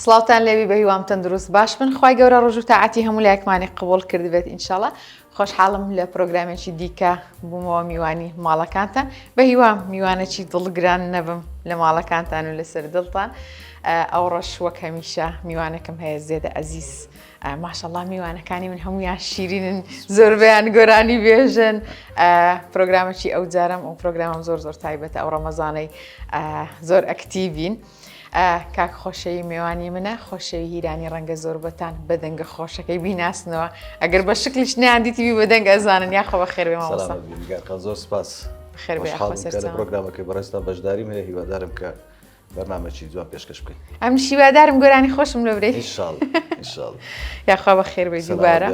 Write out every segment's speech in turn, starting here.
سڵاوتان لێبی بەهیوام تەندروست باش بن خوای گەورە ڕۆژ و تاعەتی هەموو لایەکمانی قبوڵ کردبێت ئینشاڵا خۆشحاڵم لە پرۆگرامێکی دیکە بوومەوە میوانی ماڵەکانتان بەهیوام میوانەکی دڵگران نەبم لە ماڵەکانتان و لەسەر دڵتان ئەو ڕەش وەک هەمیشە میوانەکەم هەیە زێدە ئەزیز ماشەڵا میوانەکانی من هەمویان شیرینن زۆربیان گۆرانی بێژن پرۆگرامەکی ئەو جارم ئەو پرۆگرامم زۆر زۆر تایبەتە ئەو ڕەمەزانەی زۆر ئەکتیڤین. کاک خۆشەوی مێوانی منە خۆشەوی هیرانی ڕەنگە زۆربەتان بە دەنگە خۆشەکەی بیناسنەوە ئەگەر بە شکلیش نیان دیتیبی بە دەنگ ئەزانن یاخۆ بە خێر بێ مامۆستا زۆر سپاس خێر بێ لە پرۆگرامەکەی بەڕێزتان بەشداریم هەیە هیوادارم کە بەرنامەکی جوان پێشکەش بکەین ئەم هیوادارم گۆرانی خۆشم لە برێ یاخوا بە خێر بێ دووبارە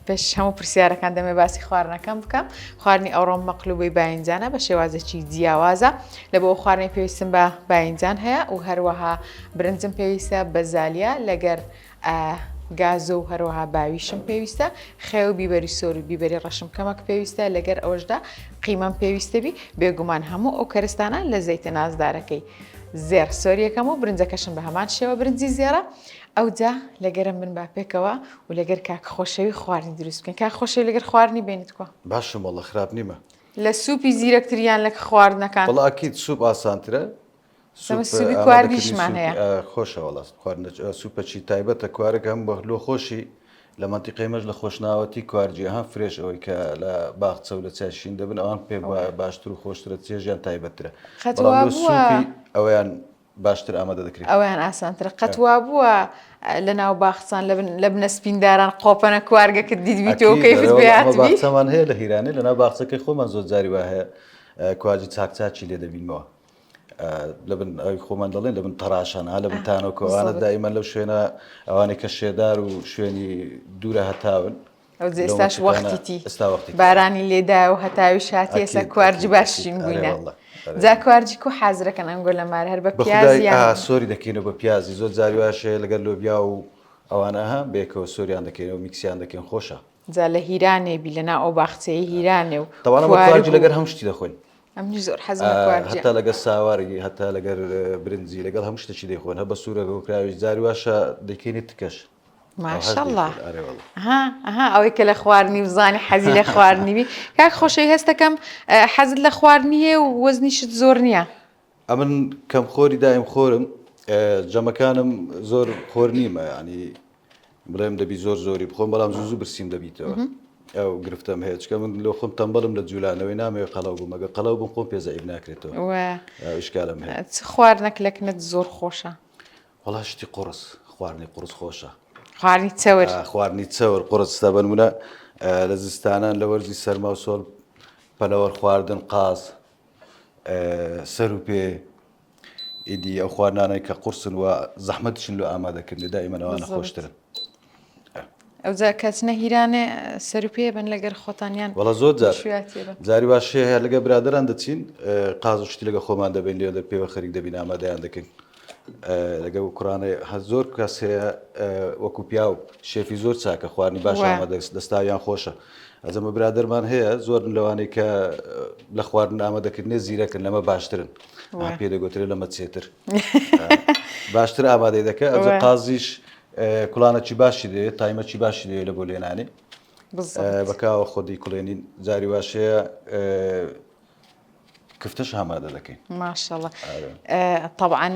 پێش هەموو پرسیارەکان دەمێ باسی خواردنەکەم بکەم خواردنی ئەوڕۆم مەقلوبەی باینجانە بە شێوازێکی جیاوازە لە بۆ خواردنی پێویستم بە باینجان هەیە و هەروەها برنجم پێویستە بە زالیا لەگەر گازۆ و هەروەها باویشم پێویستە خێو بیبەری سۆر و بیبەری ڕەشم کەمەک پێویستە لەگەر ئەوەشدا قیمەم پێویستەبی بێگومان هەموو ئەو کەرستانە لە زەیتە نازدارەکەی زێڕ سۆریەکەم و برنجەکەشم بە هەمان شێوە برنجی زێڕە ئەوجا لەگەرم بن با پێکەوە و لەگەر کاک خۆشەوی خواردنی دروست بکەین کاک خۆشەوی لەگەر خواردنی بێنیت کوا باشم وەڵا خراپ نیمە لە سوپی زیرەکتر یان لە خواردنەکان وەڵا ئەکید سوپ ئاسانترە سوپ سوپی کوارگیشمان هەیە خۆشە وەڵا خواردنە سوپەکی تایبەتە کوارگ هەم بە لۆ خۆشی لە مەنتیقەی مەش لە خۆشناوەتی کوارجی هەم fresh ئەوەی کە لە باخچە و لە چای شین دەبن ئەوان پێ باشتر و خۆشترە چێژیان تایبەتترە بەڵام لۆ سوپی ئەویان باشتر ئامادە دەکرێت. ئەوەیان ئاسانترە. قەت وابووە لە ناو باخچان لە بنە سپینداران قۆپەنە کوارگەکت دیتبیتەوە و کەیفت پێ هاتبی؟ باخچەمان هەیە لە هیرانێ لە ناو باخچەکەی خۆمان زۆر جاری وا هەیە کوارگی چاک چاکی لێ دەبینمەوە. لە بن ئەوی خۆمان دەڵێن لە بن تەراشان ها لە بن تانۆکەوانە دائیمەن لەو شوێنە ئەوانەی کە شێدار و شوێنی دوورە هەتاون ئەوجا ئێستاش وەختیتی بارانی لێدایە و هەتاویش هاتیە ئێستا کوارجی باشترین بووینە جا کوارجی کو حازرەکەن ئەنگۆ لە مار هەر بە پیاز یان سۆری دەکەینەوە بە پیازی زۆر جاری واش هەیە لەگەر لۆبیا و ئەوانە ها بێکەوە سۆریان دەکەینەوە میکسیان دەکەین خۆشە جا لە هیرانێ بی لە ناو ئەو باخچەیە هیرانێ و تەوانە کوارجی لەگەر هەموو شتی دەخۆین ئەمنیش زۆر حەزم لە کوارجیە هەتا لەگەر ساواری هەتا لەگەر برنجی لەگەڵ هەموو شتێکی دەیخۆن هە بە سوورە کراویش جاری واشە دەکەینە تکەش ماشاءاللە ها ها ئەوەی کە لە خواردنی بزانی حەزی لە خواردنی بی کاک خۆشەوی هەستەکەم حەزت لە خواردنی هەیە و وەزنیشت زۆر نییە ئەمن کەم خۆری دایم خۆرم جەمەکانم زۆر خۆر نیمە ینی بڵێم دەبی زۆر زۆری بخۆم بەڵام زوو زوو برسیم دەبیتەوە ئەو گرفتەم هەیە چکە من لۆ خۆم تەمبەڵم لە جولانەوەی نامەوێ قەڵەو بووم ئەگەر قەڵەو بووم خۆم پێ زەعیف ناکرێتەوە ئیشکالم هەیە چ خواردنەک لەکنت زۆر خۆشە وەڵا شتی قوڕس خواردنی قوڕس خۆشە. خواردنی چەور. خواردنی چەور قوڕس تا بەنمونە لە زستانان لە وەرزی سەرما و سۆڵ پەلەوەر خواردن قاز سەر و پێ ئیدی ئەو خواردنانەی کە قورسن و زەحمەتشن لۆ ئامادەکردنی دائیمەن ئەوانە خۆشترن. ئەوجا کەچنە هیرانێ سەر و پێ بن لەگەر خۆتان یان وەڵا زۆر جار جاری واش هەیە لەگە برادەران دەچین قاز و شتی لەگە خۆمان دەبین لێ دەر پێوە خەریک دەبین ئامادەیان دەکەین لەگە کوڕانە هەر زۆر کەس هەیە وەکو پیاو شێفی زۆر چاکە خواردنی باش ئامادە دەستاویان خۆشە ئەزەمە برادەرمان هەیە زۆر لەوانەی کە لە خواردن ئامادەکردنێ زیرەکن لەمە باشترن پێ دەگوترێت لەمە چێتر باشتر ئامادەی دەکە ئەوجا قازیش کوڵانەکی باشی دەوێت تایمەکی باشی دەوێت لە بۆ لێنانی بەکاوە خۆدی کوڵێنین جاری واشەیە کفتەش ئامادە دەکەین ماشەڵە طبعاً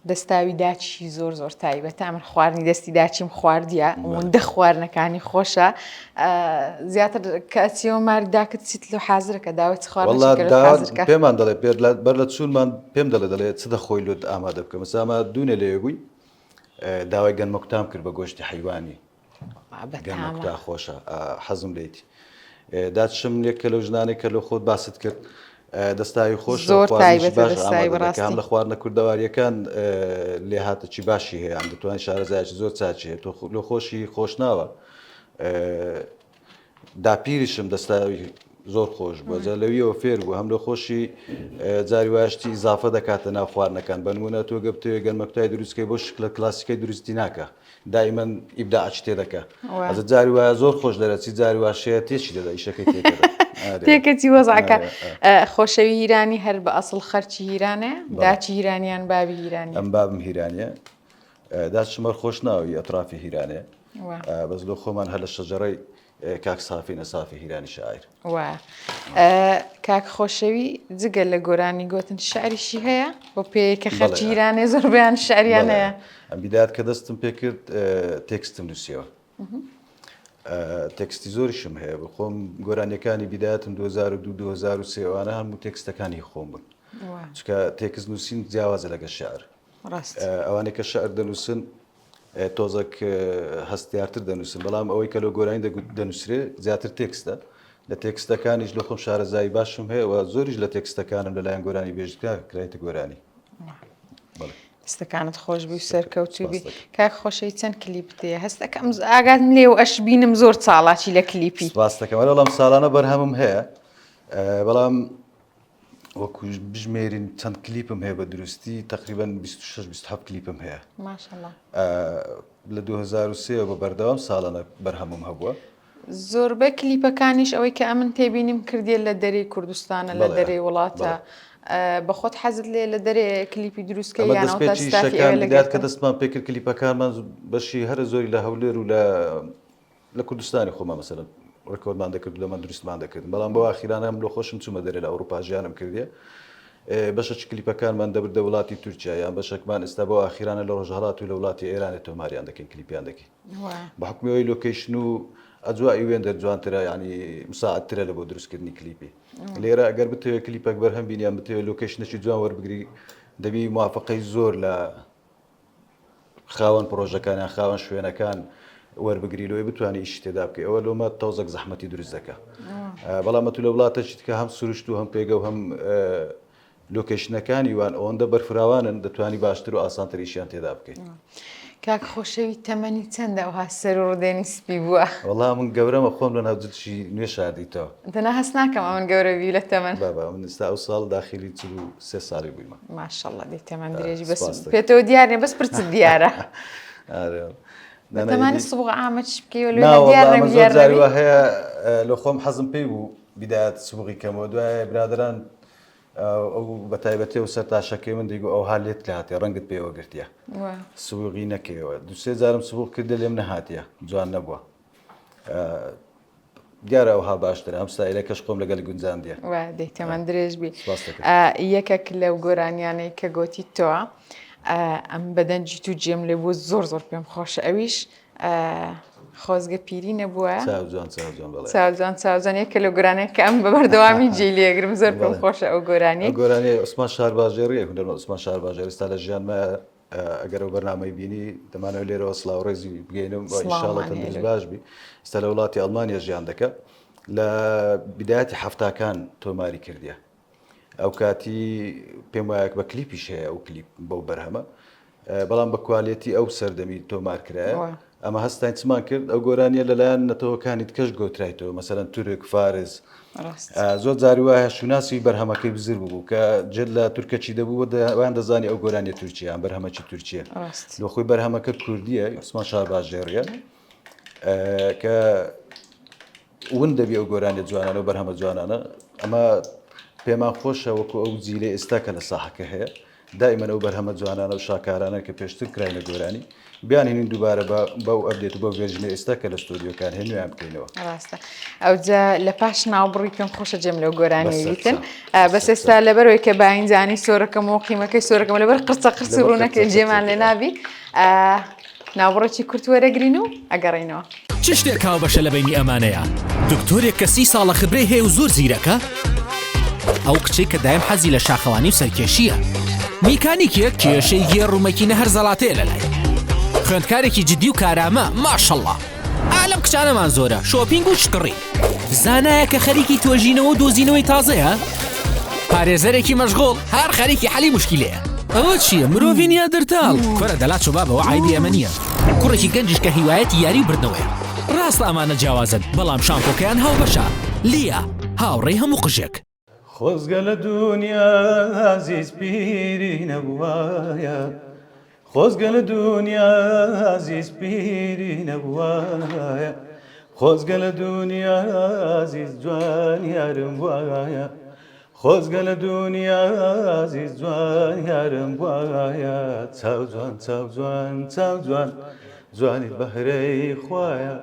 دەستاوی داچی زۆر زۆر تایبەتە من خواردنی دەستی داچیم خواردیە وندە خواردنەکانی خۆشە زیاتر کەچیەوە مار داکت چیت لە حازرەکە داوت خواردن پێمان دەڵێ بەر لە چوونمان پێم دەڵێ دەڵێ چ دەخۆی لۆت ئامادە بکە مەسامە دوونێ لێ بووین داوای گەنمەکوتام کرد بە گۆشتی حەیوانی گەنمەکوتا خۆشە حەزم لێتی داچشم یەکە لەو ژنانێک کە لە خۆت باست کرد دەستاوی خۆش زۆر هەم لە خواردنە کوردەواریەکان لێهاتەکی باشی هەیە ئەم دەتوانین شارەزایکی زۆر چاچی هەیە تۆ لۆ خۆشی خۆشناوە داپیریشم دەستاوی زۆر خۆش بووە جا لەویەوە فێر بوو هەم لە خۆشی جاری وایە شتی ئیزافە دەکاتە ناو خواردنەکان بە نمونە تۆ گە بتەوێ گەنمەکوتای دروستکەی بۆ شکلە کلاسیکەی دروستی ناکە دائیمەن ئیبداعەکی تێ دەکا ئەزە جاری وایە زۆر خۆش دەرەچی جاری واشەیە تێکی دەدا ئیشەکەی تێکەدا تێکەچی وەزعەکە خۆشەوی هیرانی هەر بە ئەسڵ خەرچی هیرانێ داچی هیرانیان باوی هیرانی ئەم بابم هیرانیە. داچمەر خۆشناوی ئەترافی هیرانێ بەس لۆ خۆمان هەر لە شەجەڕەی کاک سافینە سافی هیرانی شاعیر. وایە کاک خۆشەوی جگە لە گۆرانی گۆتن شعریشی هەیە بۆ پێیە کە خەرکی هیرانێ زۆربەیان شعریان هەیە. ئەم بیدایەت کە دەستم پێکرد تێکستم نووسیەوە تێکستی زۆریشم هەیە بخۆم گۆرانیەکانی بیدایەتم 2002 2003 ئەوانە هەموو تێکستەکانی خۆم بوون چونکە تێکست نووسین جیاوازە لەگە شعر ئەوانەی کە شعر دەنووسن تۆزەک هەستیارتر دەنووسن بەڵام ئەوەی کە لە گۆرانی دەنووسرێ زیاتر تێکستە لە تێکستەکانیش لە خۆم شارەزایی باشم هەیە و زۆریش لە تێکستەکانم لەلایەن گۆرانی بێژکرا کرایتە گۆرانی. دەستەکانت خۆش بی و سەرکەوتوبی کاک خۆشەوی چەند کلیپت هەیە هەستەکەم ئاگات لێ و ئەشبینم زۆر چاڵاکی لە کلیپی سپاستەکەم وەڵام ساڵانە بەرهەمم هەیە بەڵام وەکو بژمێرین چەند کلیپم هەیە بە دروستی تقریبا 26 27 کلیپم هەیە ماشاءاللە لە 2023 بە بەردەوام ساڵانە بەرهەمم هەبووە. زۆربەی کلیپەکانیش ئەوەی کە ئەمن تێبینیم کردیە لە دەرێی کوردستانە لە دەرێی وڵاتە بەخۆت حەزت لێ لە دەرێ کلیپی دروستکە یان دەستپێکی شەکان بدات کە دەستمان پێکرد کلیپەکانمان بەشی هەرە زۆری لە هەولێر و لە لە کوردستانی خۆمان مەسەلەن ڕێکۆردمان دەکرد لەمە دروستمان دەکرد بەڵام بۆ ئاخیرانە من لۆ خۆشم چوومە دەرێ لە ئەوروپا ژیانم کردیە بەشەکی کلیپەکانمان دەبردە وڵاتی تورکیا یان بەشێکمان ئێستا بۆ ئاخیرانە لە ڕۆژهەڵات و لە وڵاتی ئێرانێ تۆماریان دەکەین کلیپیان دەکەین بە حکومی ئەوەی لۆکەیشن و ئەجوایی وێندەر جوانترە ینی مساعدترە لە بۆ دروستکردنی کلیپی لێرە ئەگەر بتەوێت کلیپێک بەرهەم بینیان بتەوێت لۆکەیشنێکی جوان وەربگری دەبی موافقەی زۆر لە خاوەن پڕۆژەکان یان خاوەن شوێنەکان وەربگری لۆی بتوانانی ئیشی تێدا بکەی ئەوە لۆمە تۆزێک زەحمەتی دروست دەکە بەڵام ئەتو لە وڵاتێکی تکە هەم سروشت و هەم پێگە و هەم لۆکەیشنەکانی وان ئەوەندە بەرفراوانن دەتوانی باشتر و ئاسانتر ئیشیان تێدا بکەیت. کاک خۆشەوی تەمەنی چەندە ئەوها سەر و ڕدێنی سپی بووە؟ وەڵا من گەورەمە خۆم لە ناو جلشی نوێ شاردیتەوە. دەنا هەست ناکەم ئەمن گەورە بی لە تەمەن. بابا من ئێستا ئەو ساڵ داخلی 43 ساڵی بوویمە. ماشاءاللە دەی تەمەن درێژی بەس پێتەوە دیار نیە بەس پرچت دیارە. ئارێ تەمانی سبغ عامە چ بکەی وە لۆ دیار نەبی زۆر جاری وا هەیە لە خۆم حەزم پێی بوو بیدایەت سبغی کەمەوە دوای برادەران ئەو بە تایبەتی ئەو سەرتاشەکەی من دەیگو ئەوها لێت لاتێ ڕەنگت پێوە گرتیە سبوغی نەکەیەوە دوسێ جارم سبوغ کردە لێم نەهاتیە جوان نەبووە دیارە ئەوها باشترە ئەم ستایلەکەش خۆم لەگەل گونجاندیە. وا دەی تەمەن درێژ بی. یەکەک لەو گۆرانیانەی کە گۆتی تۆ ئەم بەدەنگی تو جێم لێ بوو زۆر زۆر پێم خۆشە ئەویش خۆزگە پیری نەبووە چاوجوان چاوجوان یەکە لەو گۆرانیە کە ئەم بە بەردەوامی جێی لێگرم زۆر پێم خۆشە ئەو گۆرانی گۆرانی عوسمان شارباژێڕیە هونەرمەند عوسمان شارباژێڕ ئێستا لە ژیانمە ئەگەر ئەو بەرنامەی بینی دەمانەوێت لێرەوە سڵاو ڕێزی بگەینم و ئینشاڵڵا تەندروست باش بی ئێستا لە وڵاتی ئەڵمانیا ژیان دەکە لە بدایەتی حەفتاکان تۆماری کردیە ئەو کاتی پێم وایە بە کلیپیش هەیە ئەو کلیپ بەو بەرهەمە بەڵام بە کوالێتی ئەو سەردەمی تۆمار کرایە ئەمە هەستاین چمان کرد ئەو گۆرانیە لەلایەن نەتەوەکانی تکەش گۆترایتەوە مەسەلەن تورک فارس زۆر جاری وایە شوناسی بەرهەمەکەی بزر بوو کە جێت لە تورکەچی دەبوو وایان دەزانی ئەو گۆرانیە تورکیە یان بەرهەمەکی تورکیە لۆ خۆی بەرهەمەکە کوردیە عوسمان شارباژێڕیە کە ون دەبی ئەو گۆرانیە جوانانە و بەرهەمە جوانانە ئەمە پێمان خۆشە وەکو ئەو جیلەی ئێستا کە لە ساحەکە هەیە دائیمەن ئەو بەرهەمە جوانانە و شاکارانە کە پێشتر کراینە گۆرانی بیانهێنین دووبارە بە بەو update و بەو version ە ئێستا کە لە ستۆدیۆکان هەیە نوێیان بکەینەوە. ڕاستە ئەوجا لە پاش ناوبڕی پێم خۆشە جێم لەو گۆرانیە بیتن بەس ئێستا لەبەرەوەی کە باینجانی سۆرەکەم و قیمەکەی سۆرەکەم لەبەر قرچە قرچ و ڕوونەکەی جێمان لێ نابی ناوبڕێکی کورت وەرەگرین و ئەگەڕێینەوە. چ شتێک هاوبەشە لە بەینی ئەمانەیا؟ دکتۆرێک کە سی ساڵە خبرەی هەیە و زۆر زیرەکە؟ ئەو کچەی کە دایم حەزی لە شاخەوانی و سەرکێشییە؟ میکانیکێک کێشەی گێڕ و مەکینە هەر زەڵاتەیە لەلای؟ خوێندکارێکی جدی و کارامە ماشەڵڵا! ئا لەم کچانەمان زۆرە شۆپینگ و شتکڕین. زانایەک کە خەریکی توێژینەوە و دۆزینەوەی تازەیە؟ پارێزەرێکی مەشغوڵ هەر خەریکی حەلی موشکیلەیە. ئەوە چییە مرۆڤی نیادرتاڵ؟ کورە دەلا چۆ بابە ئەوە عەیبی ئێمە نییە. کوڕێکی گەنجیش کە هیوایەتی یاری و بردنەوەیە. ڕاستە ئەمانە جیاوازن بەڵام شامپۆکەیان هاوبەشە. لیا، هاوڕێی هەموو قژێک. خۆزگە لە دونیا ئازیز پیری نەبوایە خۆزگە لە دونیا ئازیز پیری نەبوایە خۆزگە لە دونیا ئازیز جوان یارم بوایە. خۆزگە لە دونیا ئازیز جوان یارم بوایە چاو جوان چاو جوان چاو جوان جوانیت بەهرەی خوایە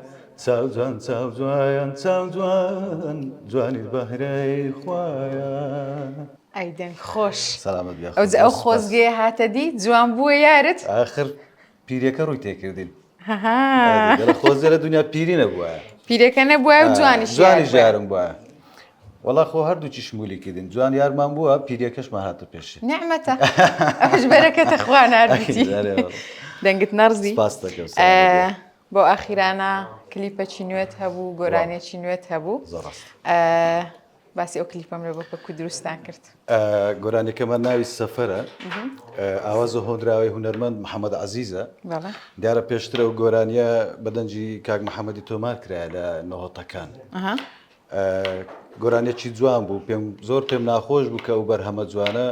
چاو جوان چاو جوان چاو جوان جوانیت بەهرەی خوایە. ئەی دەنگ خۆش سەلامەت بی ئەوجا ئەو خۆزگەیە هاتە دی جوان بووە یارت ئاخر پیرەکە ڕووی تێکردین خۆزگە لە دنیا پیری نەبووە پیرەکە نەبووە و جوانی جوانی ژارم بووە وەڵا خۆ هەردووکی شمولی کردین جوان یارمان بووە پیریەکەشمان هاتە پێشی نعمەتە ئەوش بەرەکەتە خوا ناردیتی دەنگت نەڕزی بۆ ئاخیرانە کلیپەکی نوێت هەبوو گۆرانیەکی نوێت هەبوو باسی ئەو کلیپەم لە بۆ کە کو دروستان کرد. گۆرانیەکەمان ناوی سەفەرە ئاواز و هۆنراوەی هونەرمەند محەممەد عەزیزە دیارە پێشتر ئەو گۆرانیە بە دەنگی کاک محەممەدی تۆمار کرایە لە نەوەتەکان گۆرانیەکی جوان بوو پێم زۆر پێم ناخۆش بوو کە ئەو بەرهەمە جوانە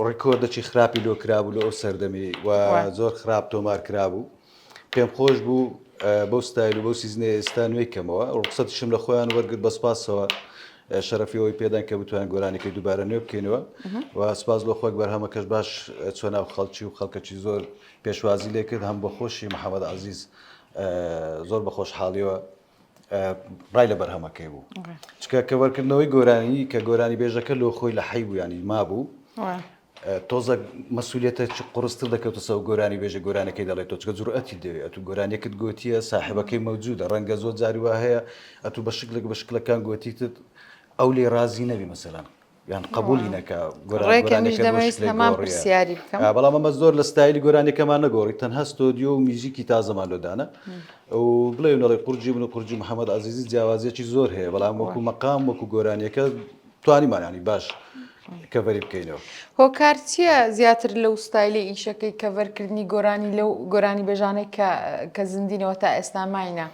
ڕیکۆردەکی خراپی لۆ کرابوو لە ئەو سەردەمی و زۆر خراپ تۆمار کرابوو. پێم خۆش بوو بەو ستایل و بەو season ەی ئێستا نوێی کەمەوە ڕوخسەتیشم لە خۆیان وەرگرت بە سپاسەوە شەرەفی ئەوەی پێدان کە بتوانین گۆرانیەکەی دووبارە نوێ بکەینەوە و سپاس لۆ خۆک بەرهەمەکەش باش چوە ناو خەڵکی و خەڵکەکی زۆر پێشوازی لێکرد هەم بە خۆشی محەممەد عزیز زۆر بە خۆشحاڵیەوە ڕای لە بەرهەمەکەی بوو چکە کەوەرکردنەوەی گۆرانی کە گۆرانی بێژەکە لۆ خۆی لە حەی بوو ینی مابوو تۆزەک مەسولیەتە چ قوڕستر دەکەوتە سەر گۆرانی بێژە گۆرانەکەی دەڵێت تۆ چکە جورئەتی دەوێ ئەتوو گۆرانیەکت گۆتیە ساحێبەکەی مەوجودە ڕەنگە زۆر جاری وا هەیە ئەتوو بە شکلێک بە شکلەکان گۆتیتت ئەو لێ ڕازی نەبی مەسەلەن یان قبولی نەکا ڕێکەمیش دەمەویست هەمان پرسیاری بکەم بەڵام ئەمە زۆر لە ستایلی گۆرانیەکەمان نەگۆڕی تەنها ستۆدیۆ و میوزیکی تازەمان لۆ دانا و بڵێ نەڵێ قورجی من و قورجی محەممەد عەزیزی جیاوازیەکی زۆر هەیە بەڵام وەکو مەقام وەکو گۆرانیەکە توانیمان ینی باش کەڤەری بکەینەوە. هۆکار چیە زیاتر لەو ستایلەی ئیشەکەی کەڤەر کردنی گۆرانی لەو گۆرانی بێژانەی کە کە زیندینەوە تا ئێستا ماینە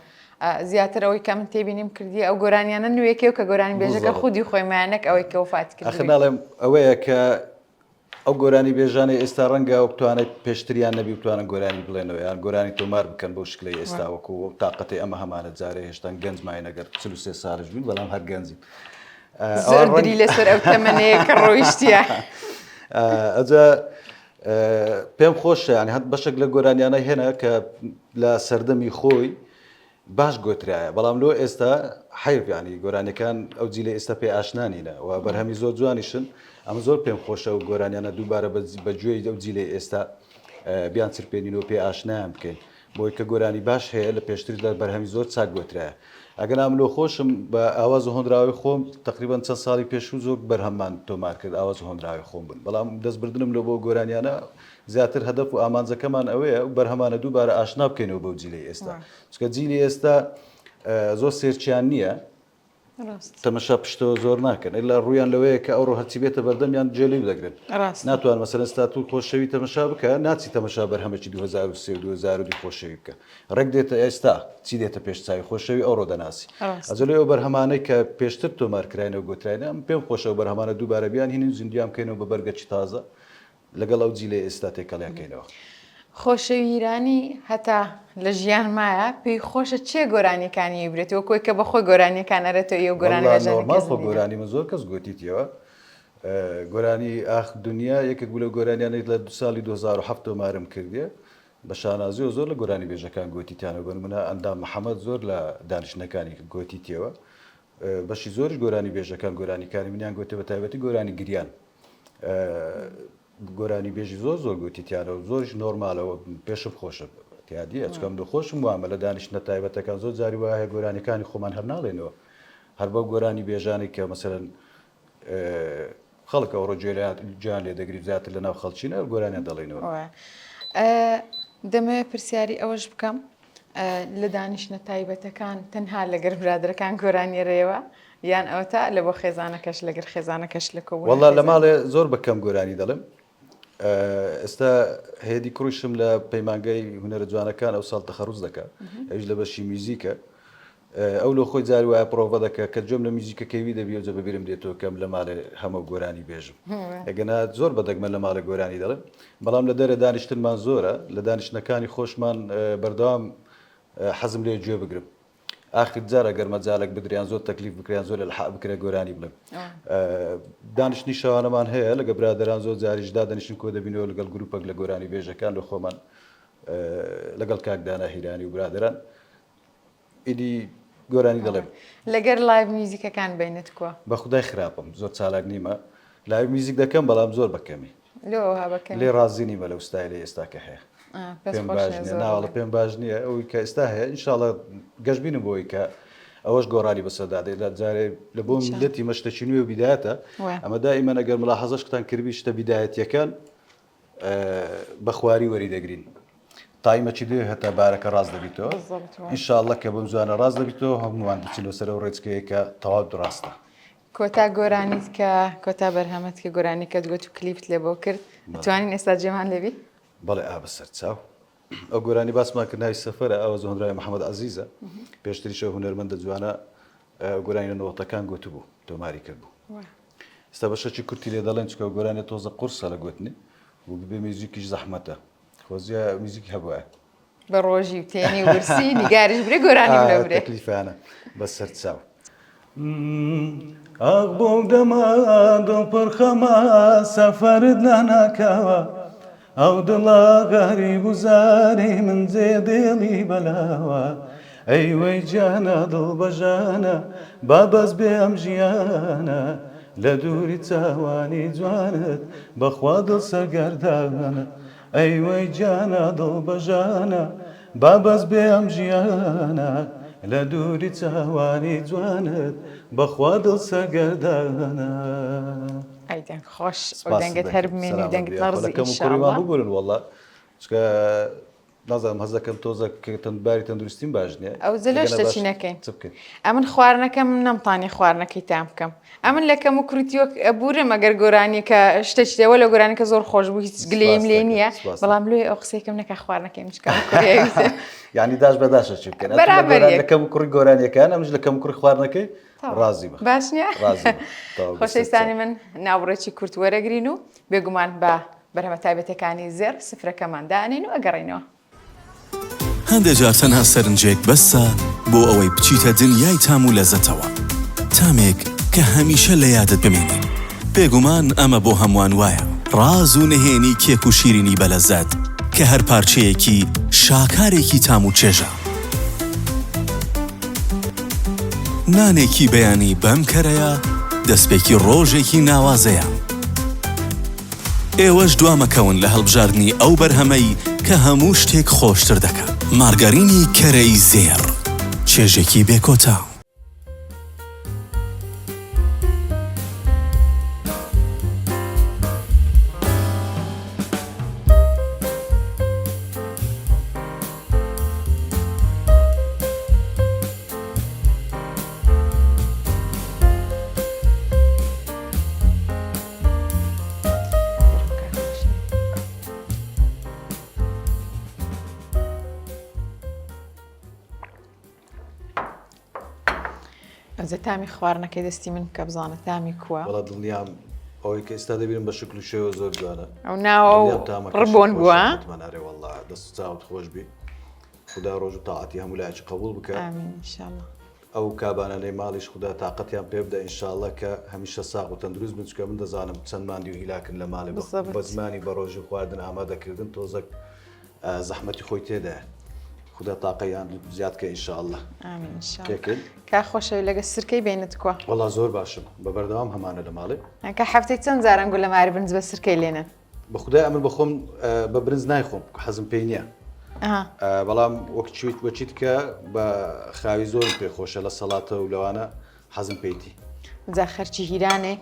زیاتر ئەوەی کە من تێبینیم کردی ئەو گۆرانیانە نوێکەی و کە گۆرانی بێژەکە خودی خۆی مایە نەک ئەوەی کە وەفاتی کردبێ. ئەخر ناڵێم ئەوەیە کە ئەو گۆرانی بێژانەی ئێستا ڕەنگە ئەو توانای پێشتریان نەبی بتوانن گۆرانی بڵێنەوە یان گۆرانی تۆمار بکەن بەو شکلەی ئێستا وەکو ئەو تاقەتەی ئەمە هەمانە جارێ هێشتان گەنج ماین ئەگەر 43 ساڵیش بین بەڵام هەر گەنجین. زۆر دری لەسەر ئەو تەمەنەیە کە ڕۆیشتە ئەجا پێم خۆشە ینی هەت بەشێک لە گۆرانیانە هێنا کە لە سەردەمی خۆی باش گۆترایە بەڵام لۆ ئێستا حەیف ینی گۆرانیەکان ئەو جیلە ئێستا پێ ئاشنانینە و بەرهەمی زۆر جوانیشن ئەمە زۆر پێم خۆشە و گۆرانیانە دووبارە بە گوێی ئەو جیلەی ئێستا بیان چرپێنین و پێ ئاشنایان بکەین بۆی کە گۆرانی باش هەیە لە پێشتردا بەرهەمی زۆر چاک گۆترایە ئەگەنا من لۆ خۆشم بە ئاواز و هۆنراوەی خۆم تەقریبەن چەند ساڵی پێشوو زۆر بەرهەممان تۆمار کرد ئاواز و هۆنراوەی خۆم بوون بەڵام دەست بردنم لۆ بۆ گۆرانیانە زیاتر هەدەف و ئامانجەکەمان ئەوەیە ئەو بەرهەمانە دووبارە ئاشنا بکەینەوە بەو جیلەی ئێستا چونکە جیلی ئێستا زۆر سێرچیان نییە تەمەشا پشتەوە زۆر ناکەن ئیلا ڕوویان لەوەیە کە ئەوڕۆ هەرچی بێتە بەردەمیان جێ لێی دەگرن ناتوان مەسەلەن ستاتوو خۆشەوی تەمەشا بکە ناچی تەمەشا بەرهەمێکی 2003 و 2002 خۆشەوی بکە ڕێک دێتە ئێستا چی دێتە پێش چاوی خۆشەوی ئەوڕۆ دەناسی ئەجە لۆی ئەو بەرهەمانەی کە پێشتر تۆمار کراینە و گۆتراینە من پێم خۆشە ئەو بەرهەمانە دووبارە بیان هینین زیندویان بکەینەوە بە بەرگەکی تازە لەگەڵ ئەو جیلەی ئێستا تێکەڵیان کەینەوە. خۆشەویرانی هەتا لە ژیان مایە پێی خۆشە چێ گۆرانیەکانی ی برێت وەک وەی کە بە خۆی گۆرانیەکان ئەرێتەوە ی ئەو گۆرانی وەڵا نۆرماڵ خۆ گۆرانی من زۆر کەس گۆتیتیەوە گۆرانی ئاخ دنیا یەکێک بوو لەو گۆرانیانەی لە دو ساڵی 2007 تۆمارم کردیە بە شانازیەوە زۆر لە گۆرانی بێژەکان گۆتیتیانەوە بە نمونە ئەندام محەمەد زۆر لە دانیشتنەکانی گۆتیتیەوە بەشی زۆریش گۆرانی بێژەکان گۆرانیکانی منیان گۆتێ بە تایبەتی گۆرانی گریان گۆرانی بێژی زۆر زۆر گوتی تیانە و زۆریش نۆرمالەوە پێشم خۆشە تیادی ئەچکەم دو خۆشم وامە لە دانیشتنە تایبەتەکان زۆر جاری وایە گۆرانیەکانی خۆمان هەر ناڵێنەوە هەر بەو گۆرانی بێژانی کە مەسەرەن خەڵک ئەوڕۆ گوێیان لێ دەگری زیاتر لە ناو خەڵچینە گۆرانیان دەڵێنەوە. دەمەوێت پرسیاری ئەوەش بکەم لە دانیشتنە تایبەتەکان تەنها لەگەر برادەرەکان گۆرانی رێوە یان ئەوەتا لە بۆ خێزانەکەش لەگەر خێزانەکەش لە کۆبوونەوەی وەڵا لە ماڵێ زۆر بە کەم گۆرانی دەڵێم ئێستا هێدی کوڕیشم لە پەیمانگای هونەرە جوانەکان ئەو ساڵ تەخەروج دەکا ئەویش لە بەشی میوزیکە ئەو لۆ خۆی جاری وایە پرۆڤە دەکا کە گوێم لە میوزیکەکەی وی دەبی ئەوجا بەبیرم دێتەوە کەم لە ماڵێ هەمە گۆرانی بێژم ئەگەنا زۆر بە دەگمەن لە ماڵێ گۆرانی دەڵێم بەڵام لە دەرێ دانیشتنمان زۆرە لە دانیشتنەکانی خۆشمان بەردەوام حەزم لێ گوێ بگرم. ئاخر جار ئەگەر مەجالێک بدرێ یان زۆر تەکلیف بکرێ یان زۆر ئیلحاح بکرێ گۆرانی بڵێم. دانیشتنی شەوانەمان هەیە لەگە برادەران زۆر جاریش دادەنیشن کۆ دەبینەوە لەگەڵ گروپێک لە گۆرانی بێژەکان لە خۆمان لەگەڵ کاک دانا هیرانی و برادەران ئیدی گۆرانی دەڵێم. لەگەر live music ەکان بینت کوە؟ بە خودای خراپم زۆر چالاک نیمە live music دەکەم بەڵام زۆر بە کەمی. لۆ ئەوها بە کەمی؟ لێ ڕازی نیمە لەو ستایلەی ئێستا کە هەیە. پێم باش نیە ناوەڵا پێم باش نییە ئەوی کە ئێستا هەیە ئینشاڵە گەشببینم بۆی کە ئەوەش گۆڕانی بەسەردا دێت لە جارێ لە بۆ میلەتی مە شتەکی نوێ و بیدایەتە ئەمە دائیمەن ئەگەر ملاحەزەشتان کردبی شتە بیدایەتیەکان بەخواری وەری دەگرین تایمەکی دێ هەتا بارەکە ڕاست دەبیتەوە ئینشاءاللە کە بەم زوانە ڕاست دەبیتەوە هەمووان دەچینەوە سەر ئەو ڕێچکەیە کە تەواو ڕاستە. کۆتا گۆرانیت کە کۆتا بەرهەمت کە گۆرانیکەت گوت و کلیپت لێ بۆ کرد ئەتوانین ئێستا جێمان لێبی؟ بەڵێ ئا بەسەر چاو. ئەو گۆرانی باسمان کرد ناوی سەفەرە ئاواز و هۆنراوی محەمەد عەزیزە پێشتریش ئەو هونەرمەندە جوانە گۆرانی لە نۆتەکان گوتبوو تۆماری کردبوو ئێستا بەشەکی کورتی لێ دەڵێن چونکە گۆرانیە تۆزە قورسە لە گوتنی و بێ میوزیکیش زەحمەتە خۆزیە میوزیک هەبوایە. بە ڕۆژی و تێنی و برسی نیگاریش برێ گۆرانیم لۆ برێ. تەکلیفانە بە سەر چاو. ئاخ بۆ دەمە دڵ پڕ خەمە سەفەرت لەناکاوە ئەو دڵە غەریب و زاری من جێ دێڵی بەلاوە ئەی وەی گیانە دڵ بەژانە با بەس بێ ئەم ژیانە لە دووری چاوانی جوانت بەخوا دڵ سەرگەردانە ئەی وەی گیانە دڵ بەژانە با بەس بێ ئەم ژیانە لە دووری چاوانی جوانت بەخوا دڵ سەرگەردانە. ئەی دەنگ خۆش ئەو دەنگت هەر بمێنی و دەنگت نەڕزی ئینشاڵڵا. کوڕیمان ببورن وەڵا چونکە نازانم هەست دەکەم تۆزە باری تەندروستیم باش نییە. ئەو جلە شتەچی نەکەین ئەمن خواردنەکەم نەمتانی خواردنەکەی تام بکەم ئەمن لە کەم و کورتی وەک ئەبورم ئەگەر گۆرانیەکە شتێکی دێوە لە گۆرانیەکە زۆر خۆش بوو هیچ گلەییم لێ نییە بەڵام لۆی ئەو قسەیەکەم نەکا خواردنەکەی منش کەم و کوڕی یعنی داش بە داشە چی بکەن بەرابەر لە کەم و کوڕی گۆرانیەکان ئەمش لە کەم و کوڕی خواردنەکەی ڕازی بە باش نییە خۆشەویستانی من ناوبڕێکی کورت وەرەگرین و بێگومان بە بەرهەمە تایبەتەکانی زێڕ سفرەکەمان دانێن و ئەگەڕێینەوە. هەندێ جار تەنها سەرنجێک بەسە بۆ ئەوەی بچیتە دنیای تام و لەزەتەوە، تامێک کە هەمیشە لە یادت بمێنێ. بێگومان ئەمە بۆ هەمووان وایە. ڕاز و نهێنی کێک و شیرینی بەلەزەت کە هەر پارچەیەکی شاکارێکی تام و چێژە. نانێکی بەیانی بەم کەرەیە دەستپێکی ڕۆژێکی ناوازەیە. ئێوەش دوا مەکەون لە هەڵبژاردنی ئەو بەرهەمەی کە هەموو شتێک خۆشتر دەکات. مارگارینی کەرەی زێڕ، چێژێکی بێکۆتا. ئەوجە تامی خواردنەکەی دەستی من بکە بزانە تامی کووە وەڵا دڵنیام ئەوەی کە ئێستا دەبینم بە شکل و شێوە زۆر جوانە ئەو ناوە ڕبۆن بووە ئەرێ وەڵا دەست و چاوت خۆش بی خودا ڕۆژ و تاعەتی هەموو لایەکی قبوڵ بکە ئامین ان شاء اللە. ئەو کابانانەی ماڵیش خودا تاقەتیان پێ بدە ان شاء اللە کە هەمیشە ساغ و تەندروست بن چونکە من دەزانم چەند ماندی و هیلاکن لە ماڵێ بالضبط. بە زمانی بەڕۆژی خواردن ئامادەکردن تۆزەک زەحمەتی خۆی تێدایە خودا تاقەیان زیاد کە ان شاء اللە آمین ان شاء اللە. پێکەین کا خۆشەوی لەگە سرکەی بینت کوا؟ وەڵا زۆر باشم بە بەردەوام هەمانە لە ماڵێ. کە هەفتەی چەند جار ئەنگۆ لە ماری برنج بە سرکەی لێنن؟ بە خودای ئەمن بە خۆم بە برنج نایخۆم حەزم پێی نییە بەڵام وەک چیت وەچیت کە بە خاوی زۆرم پێ خۆشە لە سەڵاتە و لەوانە حەزم پێیتی جا خەرچی هیرانێ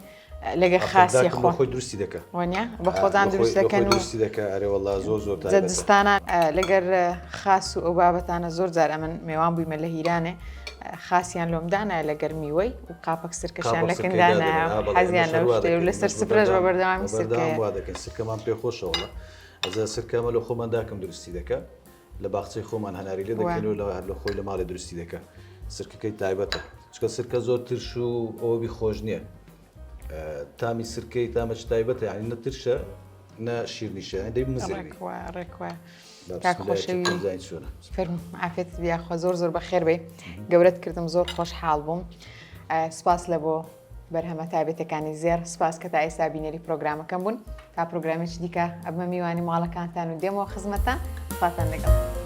لەگە خاسی خۆ خۆی دروستی دەکە وانە بە خۆتان دروست دەکەن و دروستی دەکە ئەرێ والله زۆر زۆر زستانە لەگەر خاس و ئەو بابەتانە زۆر جار ئەمن مێوان بوویمە لە هیرانێ خاسیان لۆم دانایە لەگەر میوەی و قاپەک سرکەشیان لە کن دانایە حەزیان لەو شتەیە و لەسەر سفرەش بە بەردەوامی سرکەیە. وا دەکەین سرکەمان پێ خۆشە وەڵا ئەزا سرکەمە لە خۆمان داکم دروستی دەکا لە باخچەی خۆمان هەناری لێ دەکەین و لە هەر لە خۆی لە ماڵێ دروستی دەکا سرکەکەی تایبەتە چونکە سرکە زۆر ترش و ئەوە بی خۆش نییە تامی سرکەی تامەکی تایبەتە یعنی نە ترشە نە شیرنیشە یعنی دەی مزر ڕێک وایە ڕێک وایە. کاک خۆشەوی فەرموو عافێت یاخوا زۆر زۆر بەخێر بێ گەورەت کردم زۆر خۆشحاڵ بووم سپاس لە بۆ بەرهەمە تایبەتەکانی زێر سپاس کە تا ئێستا بینەری پرۆگرامەکەم بوون تا پرۆگرامێکی دیکە ئەبمە میوانی ماڵەکانتان و دێمەوە خزمەتان خواتان لەگەڵ.